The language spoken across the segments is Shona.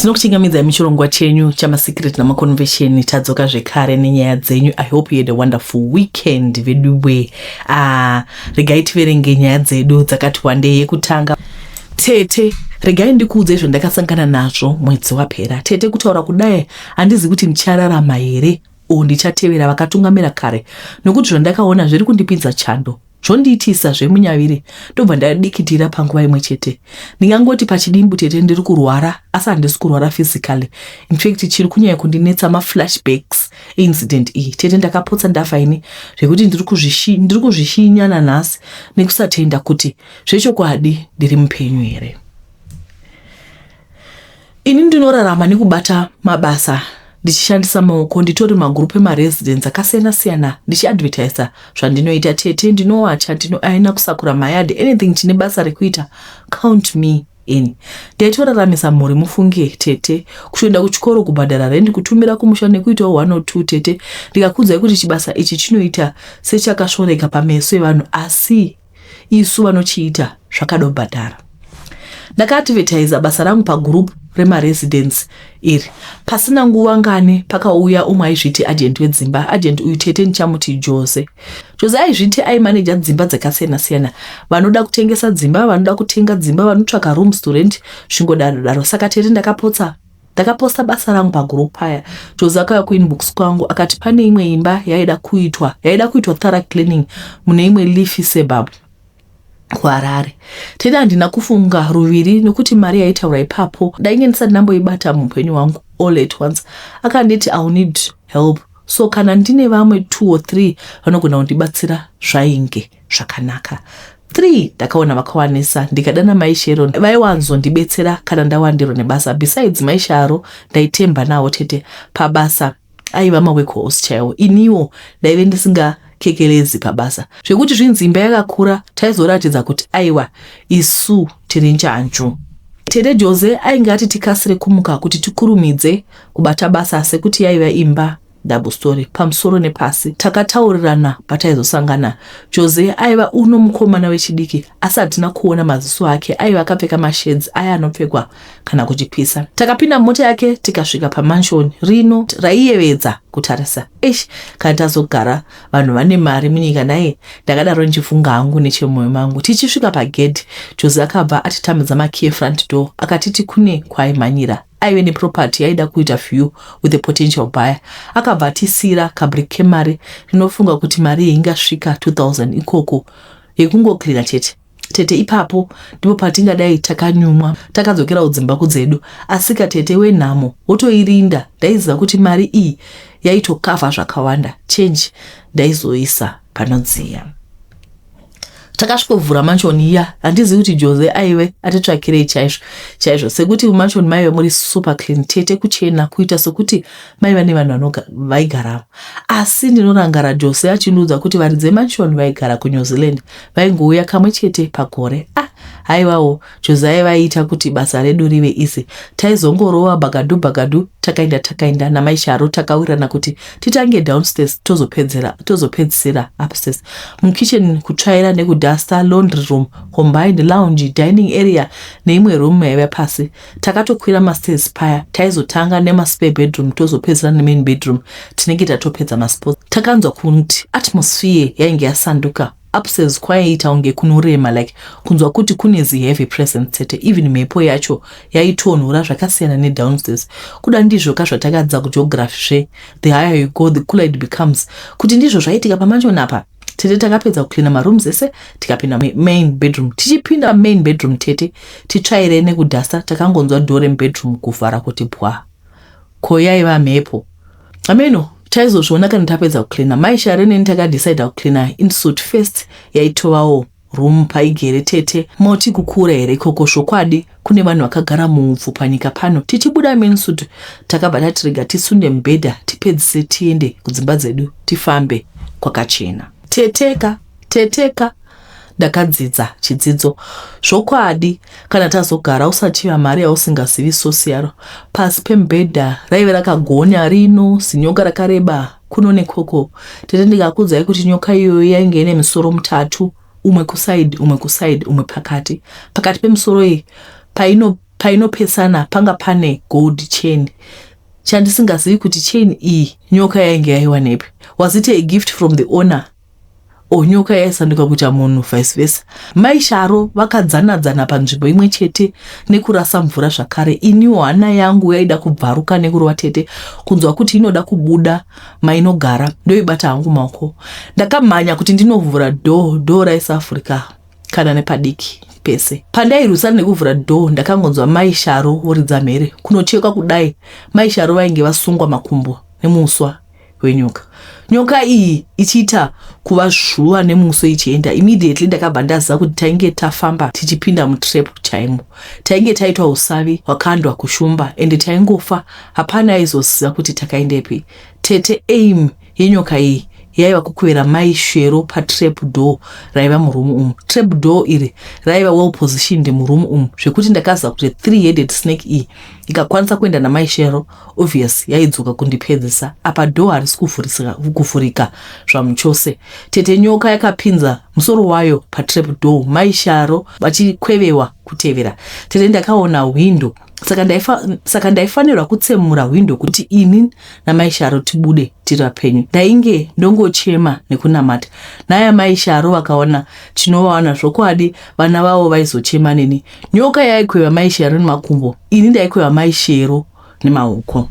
Tinokuchingamidzai muchirongwa chenyu chamaSecret namaConfession. Tadzoka zvekare nenyaya dzenyu. I hope you had a wonderful weekend veduwe. Regai tiverenge nyaya dzedu dzakati wandei. Yekutanga, tete, regai ndikuudze zvandakasangana nazvo mwedzi wapera. Tete, kutaura kudai handizi kuti ndichararama here o ndichatevera vakatungamira kare, nokuti zvandakaona zviri kundipinza chando, zvondiitisa zvemunyaviri, ndobva ndadikitira panguva imwe chete. Ndingangoti pachidimbu, tete, ndiri kurwara, asi handisi kurwara physically. In fact, chiri kunyanya kundinetsa maflashbacks eincident iyi. Tete, ndakapotsa ndafa ini, zvekuti ndiri kuzvishinya nanhasi nekusatenda kuti zvechokwadi ndiri mupenyu here. Ini ndinorarama nekubata mabasa ndichishandisa maoko. Nditori magurupu emaresidents akasiyana-siyana ndichiadvertisa zvandinoita. Tete, ndinowacha, ndinoaina, kusakura mayadhi, anything chine basa rekuita, count me in. Ndaitoraramisa mhuri, mufunge tete, kutoenda kuchikoro, kubhadhara rendi, kutumira kumusha nekuitawo one or two. Tete, ndikakuudzai kuti chibasa ichi chinoita sechakasvoreka pameso evanhu, asi isu vanochiita zvakadobhadhara. Ndakaadvertisa basa rangu pagurupu remaresidents iri. Pasina nguva ngani pakauya umwe aizviti agent wedzimba. Agent uyu, tete, ndichamuti Jose. Jose aizviti aimaneja dzimba dzakasiyana-siyana, vanoda kutengesa dzimba, vanoda kutenga dzimba, vanotsvaka rooms to rent, zvingodaro daro. Saka tete, ndakapotsa ndakaposta basa rangu pagurupu paya. Jose akauya kuinbox kwangu akati pane imwe imba yaida kuitwa thorough cleaning mune imwe leafy suburb kuHarare. Tete, handina kufunga ruviri nekuti mari yaitaura ipapo ndainge ndisati ndamboibata muupenyu hwangu. All at once akanditi, "I'll need help, so kana ndine vamwe two or three vanogona kundibatsira, zvainge zvakanaka." Three ndakaona vakawanisa. Ndikadana Mai Sharon, vaiwanzondibetsera kana ndawandirwa nebasa. Besides, Mai Sharo ndaitemba nawo tete pabasa, aiva maworkhorse chaiwo. Iniwo ndaive ndisingakekelezi pabasa, zvekuti zvinzi imba yakakura, taizoratidza kuti aiwa, isu tiri njanju. Tete, Jose ainge ati tikasire kumuka kuti tikurumidze kubata basa, sekuti yaiva imba double story, pamusoro nepasi. Takataurirana pataizosangana. Jose aiva uno mukomana wechidiki, asi hatina kuona maziso ake, aiva akapfeka mashades aya anopfekwa kana kuchipisa. Takapinda mumota yake tikasvika pamansion rino raiyevedza kutarisa. Ish, kana tazogara, vanhu vane mari munyika naye, ndakadaro ndichifunga hangu nechemwoyo mangu. Tichisvika pagedhi, Jose akabva atitambidza makey efront door, akatiti kune kwaaimhanyira, aive neproperty yaida kuita view with a potential buyer. Akabva atisiyira kabrick kemari. Rinofunga kuti mari iyi ingasvika 2000 ikoko yekungocleana chete. Tete, ipapo ndipo patingadai takanyumwa takadzokera kudzimba kudzedu, asika tete wenhamo wotoirinda. Ndaiziva kuti mari iyi yaitokavha zvakawanda. Change ndaizoisa panodziya. Takasvikovhura mansion iya. Handizivi kuti Jose aive atitsvakirei chaizvo chaizvo, sekuti mumansion maive muri super clean tete, kuchena kuita sekuti maiva nevanhu vaigaramo. Asi ndinorangara Jose achindiudza kuti varidzi vemansion vaigara kuNew Zealand, vaingouya kamwe chete pagore. Ah, haiwawo, Jose aiva aiita kuti basa redu rive easy. Taizongorova bhagadu bhagadu. Takaenda, takaenda namaisharo. Takawirirana kuti titange downstairs, tozopedzisira upstairs. Mukitchen, kutsvaira nekudhasta, laundry room, combined lounge, dining area neimwe room yaiva pasi. Takatokwira mastairs paya. Taizotanga nemaspare bedroom, tozopedzisira nemain bedroom, tinenge tatopedza masports. Takanzwa kuti atmosphere yainge yasanduka. Upstairs kwaiita kunge kunorema, like kunzwa kuti kune ziheavy presence tete. Even mhepo yacho yaitonhora zvakasiyana nedownstairs. Kuda ndizvo ka zvatakadzidza kugeography zve "the higher you go, the cooler it becomes", kuti ndizvo zvaitika pamansion apa. Tete, takapedza kucleana marooms ese, tikapinda main bedroom. Tichipinda main bedroom tete, titsvaire nekudhasta, takangonzwa door remubedroom kuvhara kuti bwa. Ko yaiva mhepo? Ameno, taizozviona kana tapedza kucleana. Mai Share neni takadecida kucleana ensuite first, yaitovawo room paigere tete. Moti kukura here ikoko? Zvokwadi kune vanhu vakagara muupfu panyika pano. Tichibuda maensuite, takabva tatirega tisunde mubhedha, tipedzise tiende kudzimba dzedu, tifambe kwakachena. Teteka teteka, ndakadzidza chidzidzo zvokwadi. Kana tazogara, usachiva mari yausingazivi source yaro. Pasi pemubhedha raive rakagonya rino zinyoka rakareba kuno nekoko. Tete, ndikakudzai kuti nyoka iyoyo yainge ine misoro mutatu, umwe kuside, umwe kuside, umwe pakati. Pakati pemisoro iyi paino. Painopesana panga pane gold chain. Chandisingazivi kuti chain iyi nyoka yainge yaiwanepi. Was it a gift from the owner or nyoka yaisanduka kuita munhu vice versa? Mai Sharo vakadzanadzana panzvimbo imwe chete nekurasa mvura zvakare. Iniwo hana yangu yaida kubvaruka nekurova tete kunzwa kuti inoda kubuda mainogara ndoibata hangu maoko. Ndakamhanya kuti ndinovhura door, door raisavhurika kana nepadiki pese. Pandairwisana nekuvhura door ndakangonzwa mai Sharo voridza mhere. Kunochekwa kudai mai Sharo vainge vasungwa makumbo nemuswa wenyoka. Nyoka iyi ichiita kuvazvuva nemuso ichienda. Immediately ndakabva ndaziva kuti tainge tafamba tichipinda mutrap chaimo. Tainge taitwa usavi hwakandwa kushumba ende taingofa hapana aizoziva kuti takaendepi. Tete aim yenyoka iyi yaiva kukwevera mai Shero patrap door raiva muroom umu. Trap door iri raiva well positioned muroom umu zvekuti ndakaziva kuti three headed snake iyi ikakwanisa kuenda namai Shero obvious yaidzoka kundipedzisa. Apa door harisi kuvhurika zvamuchose. Tete nyoka yakapinza musoro wayo patrap door mai Sharo vachikwevewa kutevera. Tete ndakaona window saka ndaifa, saka ndaifanirwa kutsemura hwindo kuti ini namai Sharo tibude tiri vapenyu. Ndainge ndongochema nekunamata. Naya mai Sharo vakaona chinovawana zvokwadi vana vavo vaizochema neni. Nyoka yaikweva mai Sharo nemakumbo, ini ndaikweva mai Shero nemaoko.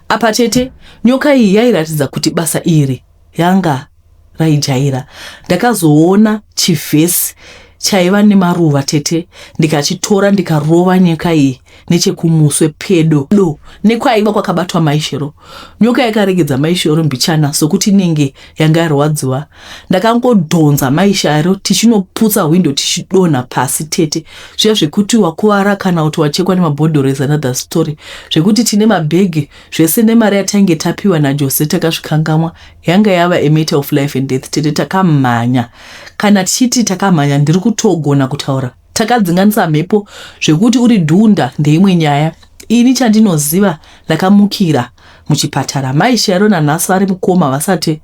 Apa tete, nyoka iyi yairatidza kuti basa iri yanga raijaira. Ndakazoona chivhesi chaiva nemaruva tete ndikachitora ndikarova nyoka iyi nechekumuswe pedo do nekwaiva kwakabatwa mai Shero. Nyoka yakaregedza mai Shero mbichana sokuti inenge yanga yarwadziwa. Ndakangodhonza mai Shero tichinoputsa hwindo tichidonha pasi tete. Zviya zvekuti wakuvara kana kuti wachekwa nemabhodhoro is another story. Zvekuti tine mabhegi zvese nemari yatainge tapiwa naJose takazvikangamwa yanga yava a matter of life and death tete takamhanya kana tichiti takamhanya ndiri kutogona kutaura takadzinganisa mhepo zvekuti uri dhunda ndeimwe nyaya ini chandinoziva ndakamukira muchipatara mai Sharo nanhasi vari mukoma vasati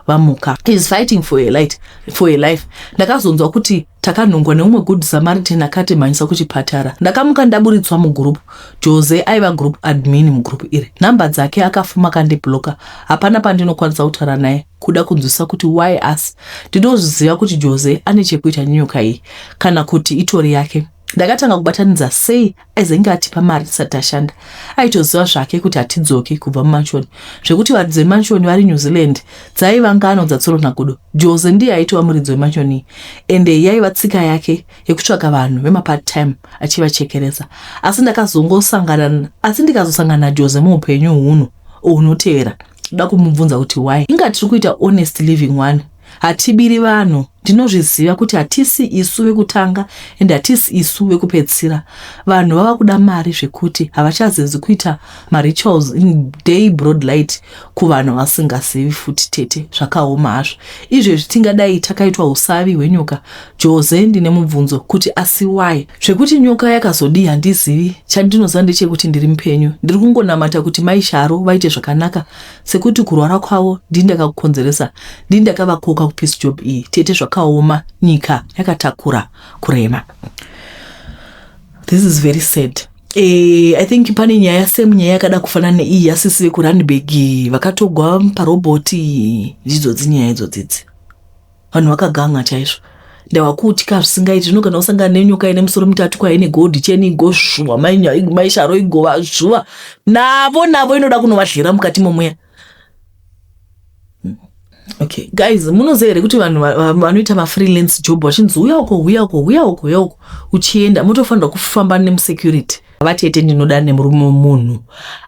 vamuka is fighting for a light, for a life ndakazonzwa kuti takanhongwa neumwe good samaritan akatimhanyisa kuchipatara ndakamuka ndaburitswa mugroup Jose aiva group admin mugroup iri nhamba dzake akafuma akandibloka hapana pandinokwanisa kutaura naye kuda kunzwisisa kuti why us ndinozviziva kuti Jose ane chekuita nenyoka iyi kana kuti itori yake ndakatanga kubatanidza sei aizenge atipa mari tisati tashanda aitoziva zvake kuti hatidzoki kubva mumanshoni zvekuti varidzi vemanshoni vari New Zealand dzaiva ngano dzatsuro nagudo Jose ndiye aitova muridzi wemanshoni iyi ende yaiva tsika yake yekutsvaga vanhu vemapart time achivachekeresa asi ndakazongosangana asi ndikazosangana naJose muupenyu huno hunotevera ndoda kumubvunza kuti why inga tiri kuita honest living one hatibiri vanhu ndinozviziva kuti hatisi isu vekutanga and hatisi isu vekupedzisira vanhu vava kuda mari zvekuti havachazezi kuita marituals in day broad light kuvanhu vasingazivi futi tete zvakaoma hazvo izvezvi tingadai takaitwa usavi hwenyoka Jose ndine mubvunzo kuti asi why zvekuti nyoka yakazodii handizivi chandinoziva ndechekuti ndiri mupenyu ndiri kungonamata kuti mai Sharo vaite zvakanaka sekuti kurwara kwavo ndini ndakakukonzeresa ndini ndakavakoka kupeace job iyi tete zvakaoma nyika yakatakura kurema this is very sad I think pane nyaya same nyaya yakada kufanana neiyi yasisi vekuRandburg vakatogwa parobhoti ndidzodzi nyaya idzodzidzi vanhu vakaganga chaizvo ndawakutya zvisingaiti zvino kana usangana nenyoka ine musoro mitatu kwaine gold cheni igozvuva maisharo igovazvuva navo navo inoda kunovadyira mukati momuya okay guys munoziva here kuti vanhu vanoita mafreelance job vachinzi uya uko uya uko uya uko uya uko uchienda mutofanirwa kufamba nemusecurity vatete ndinoda nemurume wemunhu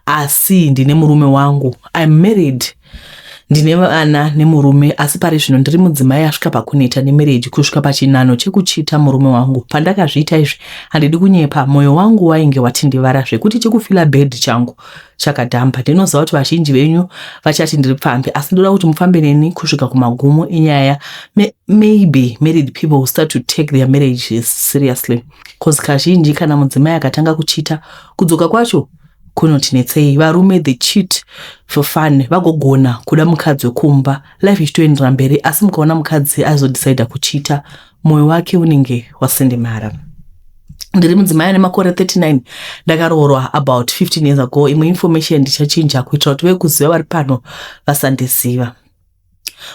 asi ndine murume wangu im married ndine vana nemurume asi pari zvino ndiri mudzimai asvika pakuneta nemarriage kusvika pachinhano chekuchita murume wangu pandakazviita izvi handidi kunyepa mwoyo wangu wainge watindivara zvekuti chekufila bed changu chakadhamba ndinoziva kuti vazhinji venyu vachati ndiri pfambi asi ndoda kuti mufambe neni kusvika kumagumo enyaya maybe married people will start to take their marriages seriously cause kazhinji kana mudzimai akatanga kuchita kudzoka kwacho kunotinetsei varume they cheat for fun vagogona kuda mukadzi wekumba life ichitoendera mberi asi mukaona mukadzi azodecida kuchita mwoyo wake unenge wasindimara. Ndiri mudzimai ane makore 39, ndakaroorwa about 15 years ago. Imwe information ndichachinja kuitira kuti vekuziva vari pano vasandiziva.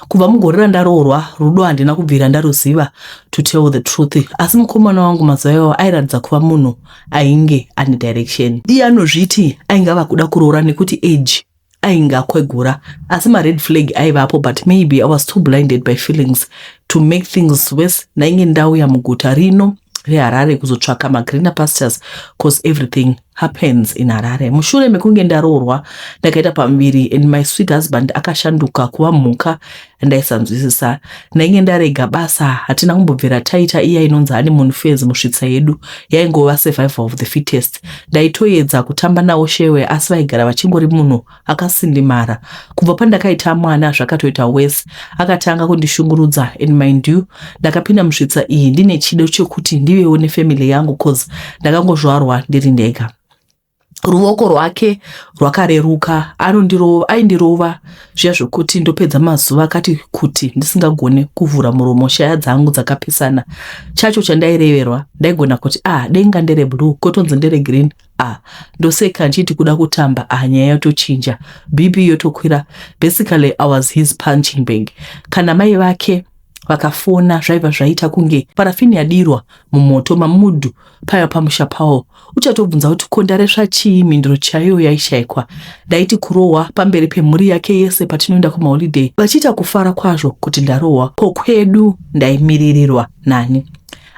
Kubva mugore randaroorwa, rudo handina kubvira ndaruziva, to tell the truth. Asi mukomana wangu mazuva iwawo airatidza kuva munhu ainge ane direction. Iye anozviti ainge ava kuda kuroora nekuti age ainge akwegura, asi mared flag aivapo, but maybe I was too blinded by feelings. To make things worse, ndainge ndauya muguta rino reHarare kuzotsvaka magreener pastures, 'cause everything happens in Harare. Mushure mekunge ndaroorwa, ndakaita pamuviri and my sweet husband akashanduka kuva mhuka ndaisanzwisisa. Ndainge ndarega basa, hatina kumbobvira taita iya inonzi honeymoon phase musvitsa yedu, yaingova survival of the fittest. Ndaitoedza kutamba navo shewe, asi vaigara vachingori munhu akasindimara. Kubva pandakaita mwana, zvakatoita worse. Akatanga kundishungurudza, and mind you, ndakapinda musvitsa iyi ndine chido chekuti ndivewo nefamily yangu, 'cause ndakangozvarwa ndiri ndega. Ruoko rwake rwakareruka, aindirova zviya zvokuti ndopedza mazuva akati kuti ndisingagoni kuvhura muromo, shaya dzangu dzakapisana. Chacho chandaireverwa, ndaigona kuti, "Ah, denga ndereblue," kotonzi nderegreen. Ah, ndoseka ndichiti kuda kutamba. Ah, nyaya yotochinja, BP yotokwira. Basically, I was his punching bag. Kana mai vake vakafona, zvaibva zvaita kunge parafini yadirwa mumoto. Mamudhu paiva pamusha pawo, uchatobvunza kuti, "Ko ndaresva chii?" Mhinduro chaiyo yaishayikwa. Ndaiti kurohwa pamberi pemhuri yake yese patinoenda kumaholiday, vachiita kufara kwazvo kuti ndarohwa. Ko kwedu ndaimiririrwa nani?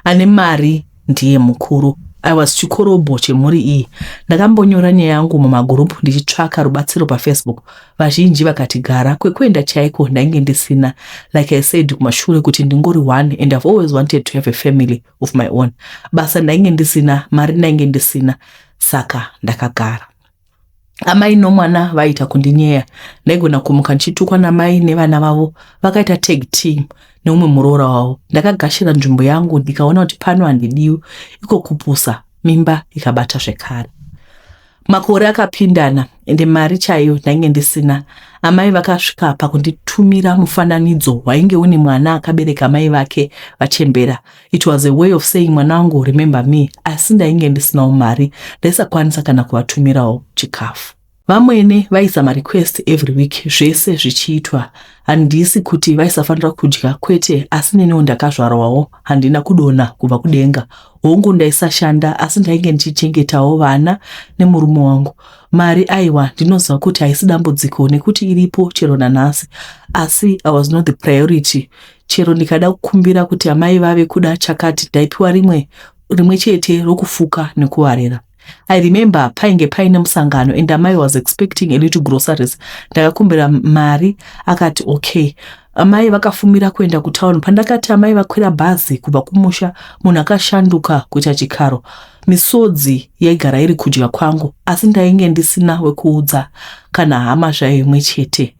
Ane mari ndiye mukuru. I was chikorobho chemhuri iyi. Ndakambonyora nyaya yangu mumagurupu ndichitsvaka rubatsiro paFacebook. Vazhinji vakati gara. Kwekuenda chaiko ndainge ndisina. Like I said kumashure kuti ndingori one and I've always wanted to have a family of my own. Basa ndainge ndisina, mari ndainge ndisina, saka ndakagara. Amai nomwana vaita kundinyeya. Ndaigona kumuka ndichitukwa namai nevana vavo, vakaita tag team neumwe muroora wavo. Ndakagashira nzvimbo yangu, ndikaona kuti pano handidiwi. Iko kupusa, mimba ikabata zvekare. Makore akapindana, ende mari chaiyo ndainge ndisina. Amai vakasvika pakunditumira mufananidzo wainge une mwana akabereka mai vake vachembera. It was a way of saying, "Mwana wangu, remember me." Asi ndainge ndisinawo mari, ndaisakwanisa kana kuvatumirawo chikafu. Vamwene vaisa marequest every week, zvese zvichiitwa. Handisi kuti vaisafanira kudya, kwete, asi neniwo ndakazvarwawo, handina kudonha kubva kudenga. Hongu, ndaisashanda, asi ndainge ndichichengetawo vana nemurume wangu. Mari, aiwa, ndinoziva kuti haisi dambudziko nekuti iripo chero nanhasi, asi I was not the priority. Chero ndikada kukumbira kuti amai vave kuda chakati, ndaipiwa rimwe rimwe chete rokufuka nekuvarera. I remember painge paine musangano and amai was expecting a little groceries. Ndakakumbira mari, akati okay. Amai vakafumira kuenda kutauni. Pandakati amai vakwira bhazi kubva kumusha, munhu akashanduka kuita chikaro. Misodzi yaigara iri kudya kwangu, asi ndainge ndisina wekuudza, kana hama zvayo imwe chete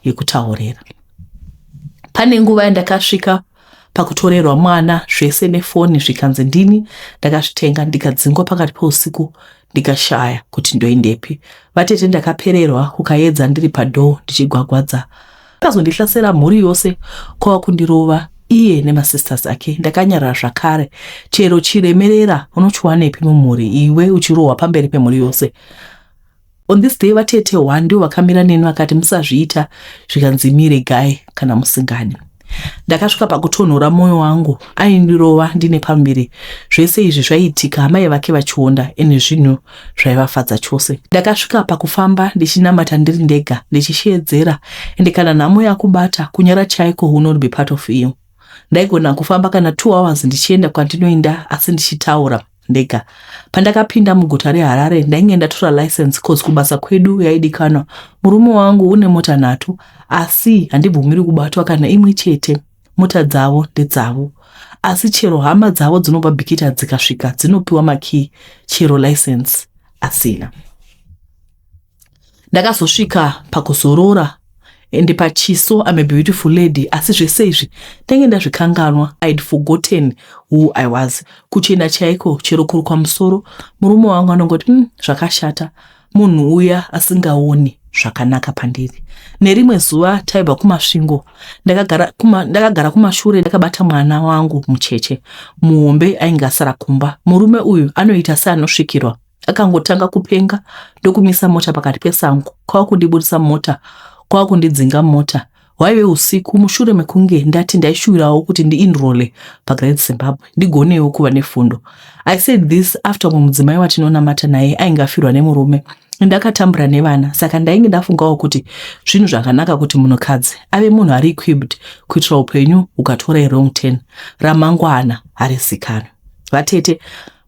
yekutaurira. Pane nguva yandakasvika pakutorerwa mwana zvese nefoni, zvikanzi ndini ndakazvitenga. Ndikadzingwa pakati peusiku, ndikashaya kuti ndoendepi. Vatete, ndakapererwa. Kukaedza ndiri padoor ndichigwagwadza. Akazondihlasera mhuri yose, kwava kundirova iye nemasisters ake. Ndakanyarara zvakare. Chero chiremerera unochiwanepi mumhuri iwe uchirohwa pamberi pemhuri yose? On this day, vatete one ndivo vakamira neni, vakati, "Musazviita." Zvikanzi, "Miregai kana musingadi." Ndakasvika pakutonhora mwoyo wangu. Aindirova ndine pamuviri. Zvese izvi zvaiitika amai vake vachionda, ene zvinhu zvaivafadza chose. Ndakasvika pakufamba ndichinamata ndiri ndega, ndichishedzera. Ende kana nhamo yakubata, kunyara chaiko will not be part of you. Ndaigona kufamba kana 2 hours ndichienda kwandinoenda, asi ndichitaura ndega. Pandakapinda muguta reHarare, ndainge ndatora license, 'cause kubasa kwedu yaidikanwa. Murume wangu une mota nhatu, asi handibvumiri kubatwa kana imwe chete. Mota dzavo ndedzavo, asi chero hama dzavo dzinobva Bikita dzikasvika, dzinopiwa makii chero license asina. Ndakazosvika pakuzorora, ende pachiso I'm a beautiful lady, asi zvese izvi ndainge ndazvikanganwa. I'd forgotten who I was. Kuchena chaiko, chero kurukwa musoro, murume wangu anongoti, Zvakashata." Munhu uya asingaoni. Zvakanaka pandiri. Nerimwe zuva taibva kuMasvingo, ndakagara, ndakagara kumashure ndakabata mwana wangu mucheche muhombe ainge asara kumba. Murume uyu anoita seanosvikirwa. Akangotanga kupenga ndokumisa mota pakati pesango, kwava kundibudisa mota, kwava kundidzinga mota. Hwaive usiku. Mushure mekunge ndati ndaishuwirawo kuti ndienrole paGreat Zimbabwe ndigonewo kuva nefundo. I said this after mumwe mudzimai watinonamata naye ainge afirwa nemurume ndakatambura nevana, saka ndainge ndafungawo kuti zvinhu zvakanaka kuti munhukadzi ave munhu ari equipped kuitira upenyu hukatora wrong turn, ramangwana harizikanwi. Vatete,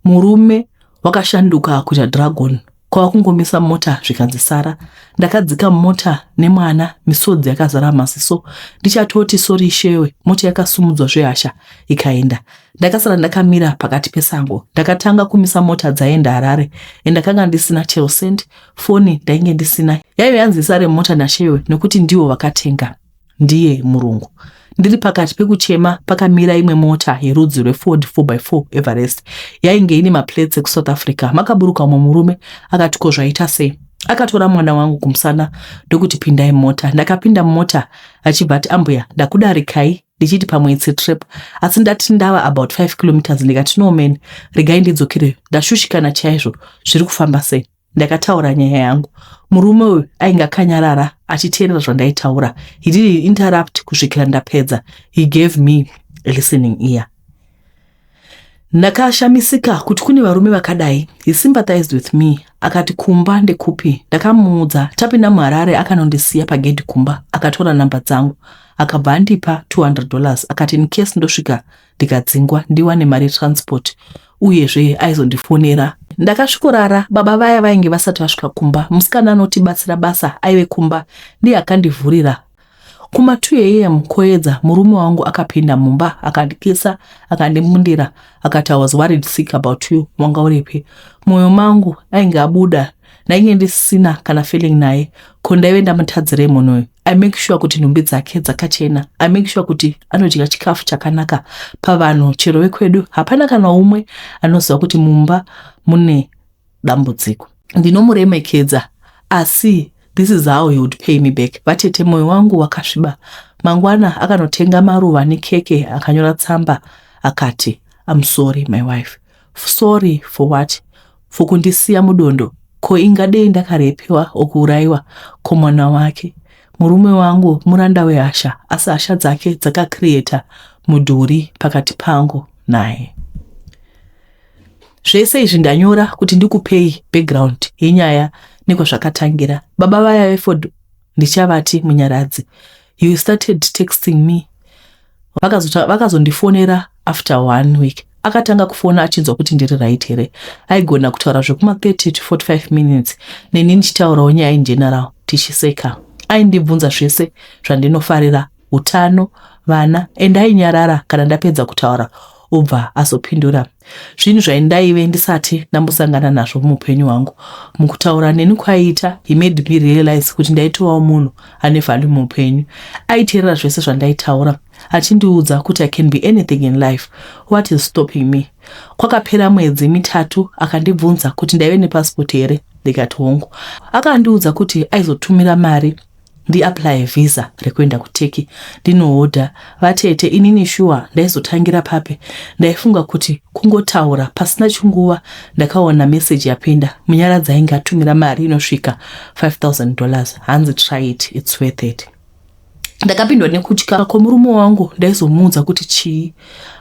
murume wakashanduka kuita dragon, kwava kungomisa mota zvikanzi sara. Ndakadzika mota nemwana, misodzi yakazara maziso. Ndichatoti sorry shewe, mota yakasumudzwa zvehasha ikaenda. Ndakasara ndakamira pakati pesango. Ndakatanga kumisa mota dzaenda Harare, endakanga ndisina chero cent. Foni ndainge ndisina, yaive yanzi isare mota nashewe nekuti ndivo vakatenga, ndiye murungu. Ndiri pakati pekuchema, pakamira imwe mota yerudzi rweFord 4x4 Everest yainge ine maplates ekuSouth Africa. Makaburuka umwe murume akati, "Ko zvaita sei?" Akatora mwana wangu kumusana ndokuti, "Pindai mota." Ndakapinda mumota achibva ati, "Ambuya, ndakudarikai ndichiti pamwe it's a trap, asi ndati ndava about 5 kilometers ndikati, no man, regai ndidzokere, ndashushikana chaizvo. Zviri kufamba sei?" Ndakataura nyaya yangu. Murume uyu ainge akanyarara achiteerera zvandaitaura. He didn't interrupt kusvikira ndapedza. He gave me a listening ear. Ndakashamisika kuti kune varume vakadai. He sympathized with me. Akati, "Kumba ndekupi?" Ndakamuudza. Tapinda muHarare, akanondisiya pagedhi kumba. Akatora namba dzangu, akabva andipa $200, akati in case ndosvika ndikadzingwa, ndiwane mari transport, uyezve aizondifonera. Ndakasvikorara. Baba vaya vainge vasati vasvika kumba. Musikana anotibatsira basa aive kumba, ndiye akandivhurira. Kuma2 am koedza, murume wangu akapinda mumba, akandikisa, akandimundira, akati, "I was worried sick about you. Wanga uripi?" Mwoyo mangu ainge abuda. Ndainge ndisina kana feeling naye. Ko ndaive ndamutadzirei munhu uyu? I make sure kuti nhumbi dzake dzakachena. I make sure kuti anodya chikafu chakanaka. Pavanhu chero vekwedu hapana kana umwe anoziva kuti mumba mune dambudziko. Ndinomuremekedza, asi this is how he would pay me back. Vatete, mwoyo wangu wakasviba. Mangwana akanotenga maruva nekeke, akanyora tsamba akati, "I'm sorry, my wife." Sorry for what? For kundisiya mudondo? Ko ingadei ndakarepiwa okuurayiwa? Ko mwana wake? Murume wangu muranda wehasha, asi hasha dzake dzakacreata mudhuri pakati pangu naye. Zvese izvi ndanyora kuti ndikupei background yenyaya nekwazvakatangira. Baba vaya veFord, ndichavati Munyaradzi. He started texting me. Vakazondifonera after one week. Akatanga kufona achinzwa kuti ndiri right here. Aigona kutaura zvekuma30 to 45 minutes neni, ndichitaurawo nyaya in general, tichiseka. Aindibvunza zvese zvandinofarira, utano, vana, and ainyarara kana ndapedza kutaura, obva azopindura. Zvinhu zvaindaive ndisati ndambosangana nazvo muupenyu hwangu. Mukutaura neni kwaiita, he made me realize kuti ndaitovawo munhu ane value muupenyu. Aiteerera zvese zvandaitaura, achindiudza kuti I can be anything in life. What is stopping me? Kwakapera mwedzi 3, akandibvunza kuti ndaive nepasipoti here. Ndikati hongu. Akandiudza kuti aizotumira mari ndiapply visa rekuenda kuTurkey ndinohodha. Vatete, inini shuwa ndaizotangira papi? Ndaifunga kuti kungotaura. Pasina chinguva ndakaona meseji yapinda. Munyaradzi ainge atumira mari inosvika $5000, hanzi, "Try it, it's worth it." Ndakapindwa nekutya. Ko murume wangu ndaizomuudza kuti chii?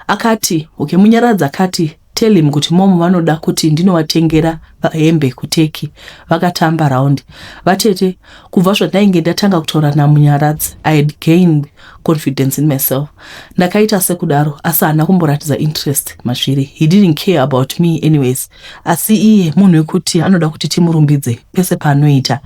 Akati, okay, Munyaradzi akati, "Tell him kuti mom vanoda kuti ndinovatengera hembe kuTurkey." Vakatamba raundi. Vatete, kubva zvandainge ndatanga kutaura naMunyaradzi, I had gained confidence in myself. Ndakaita sekudaro, asi haana kumboratidza interest mazviri. He didn't care about me anyways, asi iye munhu wekuti anoda kuti timurumbidze pese paanoita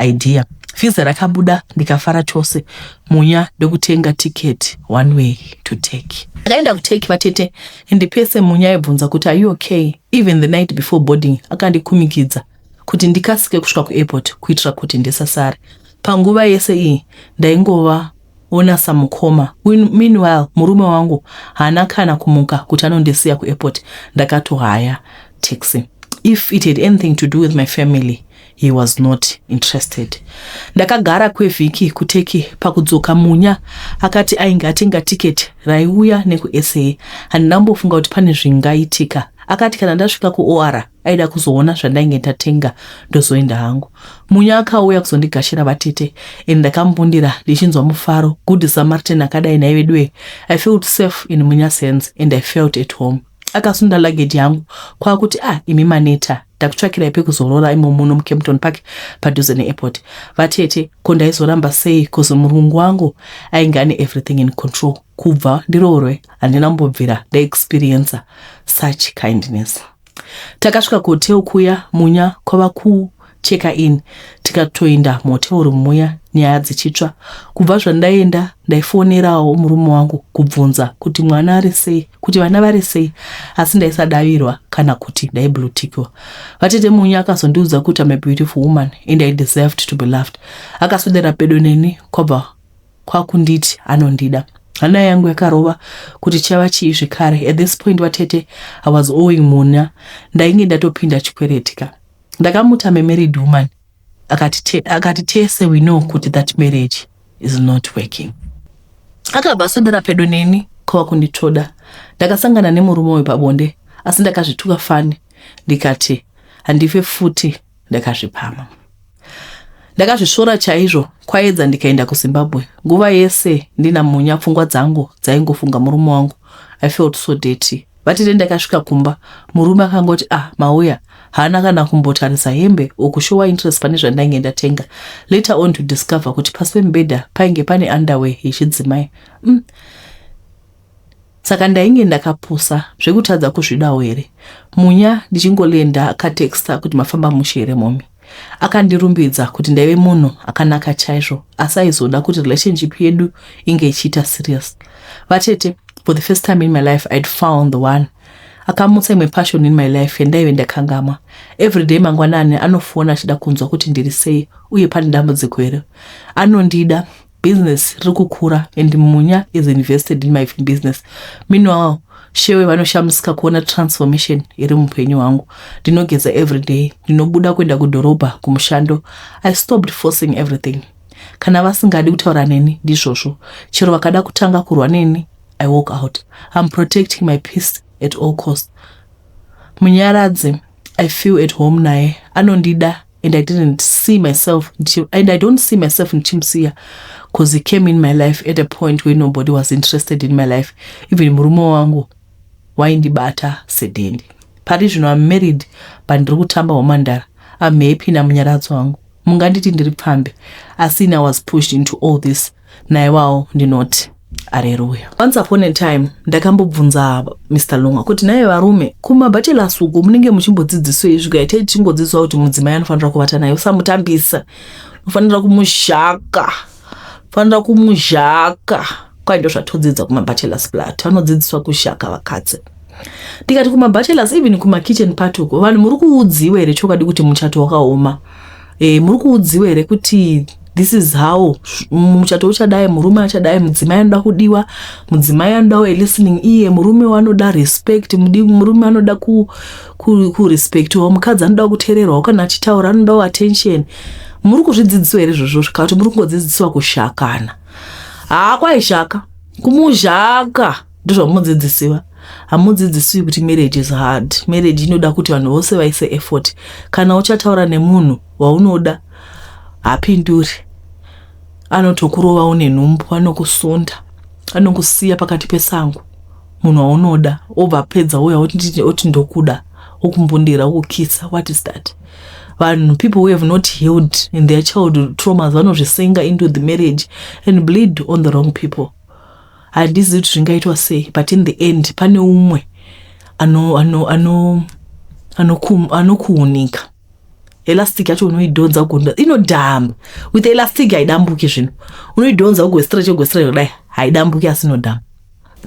idea. Visa rakabuda, ndikafara chose. Munya ndekutenga ticket one way to Turkey. Ndakaenda kuTurkey, vatete, and pese Munya aibvunza kuti, "Are you okay?" Even the night before boarding akandikumikidza kuti ndikasike kusvika kuairport kuitira kuti ndisasare. Panguva yese iyi ndaingova ona samukoma. Meanwhile murume wangu haana kana kumuka kuti anondisiya kuairport. Ndakatohaya taxi. If it had anything to do with my family, he He was not interested. Ndakagara kwevhiki kuTurkey. Pakudzoka Munya akati ainge atenga ticket raiuya nekuSA. Handina kumbofunga kuti pane zvingaitika. Akati kana ndasvika kuOR aida kuzoona zvandainge ndatenga ndozoenda hangu. Munya akauya kuzondigashira vatete and ndakamubundira ndichinzwa mufaro. Good Samaritan akadai nhai veduwe. I felt safe in Munya's hands and I felt at home. Akasunda luggage yangu kwakuti, "Ah, imi maneta, ndakutsvakirai pekuzorora imo muno muKempton Park padhuze neairport." Vatete, ko ndaizoramba sei? 'Cause murungu wangu ainge ane everything in control. Kubva ndiroorwe handina kumbobvira ndaexperiensa such kindness. Takasvika kuhotel kuya, Munya kwava kucheka in, tikatoenda muhotel room muya nyaya dzichitsva. Kubva zvandaenda ndaifonerawo murume wangu kubvunza kuti mwana ari sei, kuti vana vari sei, asi ndaisadavirwa kana kuti ndaibluetikiwa. Vatete, Munya akazondiudza kuti am a beautiful woman and I deserved to be loved. Akaswedera pedo neni kwabva kwakunditi anondida. Hana yangu yakarova kuti chava chii zvekare. At this point vatete, I was owing Munya. Ndainge ndatopinda chikwereti ka. Ndakamuti am a married woman. Akati tese we know kuti that marriage is not working. Akabva aswedera pedo neni kwava kunditoda. Ndakasangana nemurume wepabonde, asi ndakazvituka fani ndikati handife futi ndakazvipama. Ndakazvisvora chaizvo. Kwaedza ndikaenda kuZimbabwe. Nguva yese ndina Munya pfungwa dzangu dzaingofunga murume wangu. I felt so dirty. Vatete, ndakasvika kumba, murume akangoti, "Ah, mauya." Haana kana kumbotarisa hembe or kushowa interest pane zvandainge ndatenga. Later on to discover kuti pasi pemubhedha painge pane underwear yechidzimai. Saka ndainge ndakapusa zvekutadza kuzvidawo here? Munya ndichingolenda akatexta kuti, "Mafamba mushe here, mummy?" Akandirumbidza kuti ndaive munhu akanaka chaizvo, asi aizoda kuti relationship yedu inge ichiita serious. Vatete, for the first time in my life I'd found the one. Akamutsa imwe passion in my life yandaive ndakangamwa. Everyday mangwanani anofona achida kunzwa kuti ndiri sei uye pane dambudziko here. Anondida. Business riri kukura and Munya is invested in my business. Meanwhile shewe vanoshamisika kuona transformation iri muupenyu hwangu. Ndinogeza everyday, ndinobuda kuenda kudhorobha kumushando. I stopped forcing everything. Kana vasingadi kutaura neni, ndizvozvo. Chero vakada kutanga kurwa neni, I walk out. I'm protecting my peace at all cost. Munyaradzi, I feel at home naye. Anondida and I didn't see myself and I don't see myself ndichimusiya, because he came in my life at a point where nobody was interested in my life. Even murume wangu waindibata sedhendi. Pari zvino am married, but ndiri kutamba humandara. Am happy namunyaradzi wangu. Munganditi ndiri pfambi, asi I was pushed into all this. Naiwawo ndinoti areruya. Once upon a time ndakambobvunza Mr Longa kuti, "Naye varume, kumabachelors uku munenge muchimbodzidziswei?" Zvikaita tichingodzidziswa kuti mudzimai anofanira kuvata naye usamutambisa, unofanira kumuzhaka, fanira kumuzhaka. Kwai ndo zvatodzidza kumabachelors plat, vanodzidziswa kuzhaka vakadzi. Ndikati, "Kumabachelors, even kumakitchen party uko, vanhu muri kuudziwa here chokwadi kuti muchato wakaoma? Muri kuudziwa here kuti this is how muchato uchadai, murume achadai, mudzimai anoda kudiwa, mudzimai anodawo listening iye, murume wanoda respect, murume anoda kurespectiwa, mukadzi anoda kuteererwawo kana achitaura, anodawo attention? Muri kuzvidzidziswa here izvozvo, kana kuti muri kungodzidziswa kushakana?" Haa, kwaishaka kumuzhaka ndozvamunodzidzisiwa. Hamudzidzisiwi kuti marriage is hard. Marriage inoda kuti vanhu vose vaise effort. Kana uchataura nemunhu waunoda hapinduri, anotokurova une nhumbu, anokusunda, anokusiya pakati pesango. Munhu waunoda obva apedza uya oti ndokuda, okumbundira, okukisa. What is that? Vanhu, people who have not healed in their childhood traumas, vanozvisenga into the marriage and bleed on the wrong people. Handizivi kuti zvingaitwa sei, but in the end pane umwe anokuunika. Elastic yacho unoidhonza ugondwa inodhamba. With elastic haidambuki zvino. Unoidhonza ugostretch, ugostretch kudai, haidambuki asi inodhamba.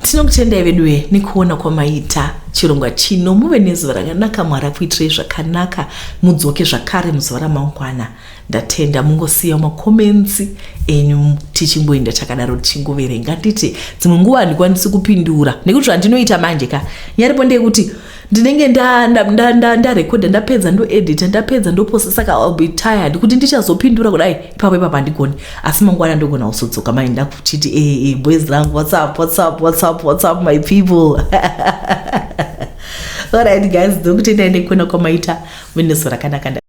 Tinokutendai veduwe nekuona kwamaita chirongwa chino. Muve nezuva rakanaka. Mwari akuitirei zvakanaka. Mudzoke zvakare muzuva ramangwana. Ndatenda. Mungosiya macomments enyu tichingoenda takadaro tichingoverenga. Nditi dzimwe nguva handikwanisi kupindura nekuti zvandinoita manje ka nyaripo ndeyekuti Ndinenge ndarekodha, ndapedza, ndoedita, ndapedza, ndoposta, saka I'll be tired kuti ndichazopindura kudai ipapo ipapo handigoni. Asi mangwana ndogona kuzodzoka mainda kuchiti, "Ee, eh, boys rangu, what's up, what's up, what's up, what's up, my people?" Alright guys, ndokutendai nekuona kwamaita. Muneso rakanaka.